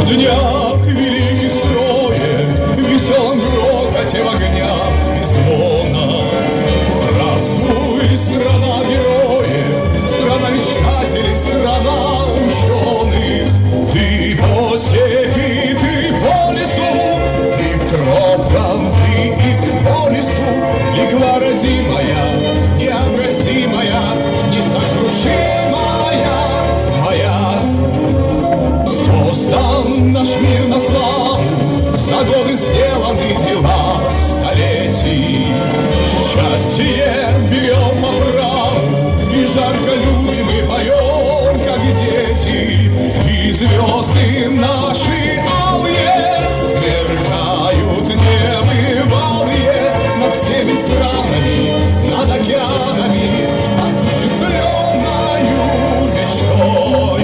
В днях великих строек, в веселом грохоте в огнях и звона. Здравствуй, страна героев, страна мечтателей, страна ученых. Ты по степи, ты по лесу, ты к тропкам, ты и к полюсу. Легла родимая, необратимая, несокрушимая моя. Создан наш мир на славу, за годы сделаны дела столетий. Счастье берем по праву, и жарко любим, и поем, как дети. И звезды наши алые сверкают небывалые над всеми странами, над океанами, осуществленною мечтой.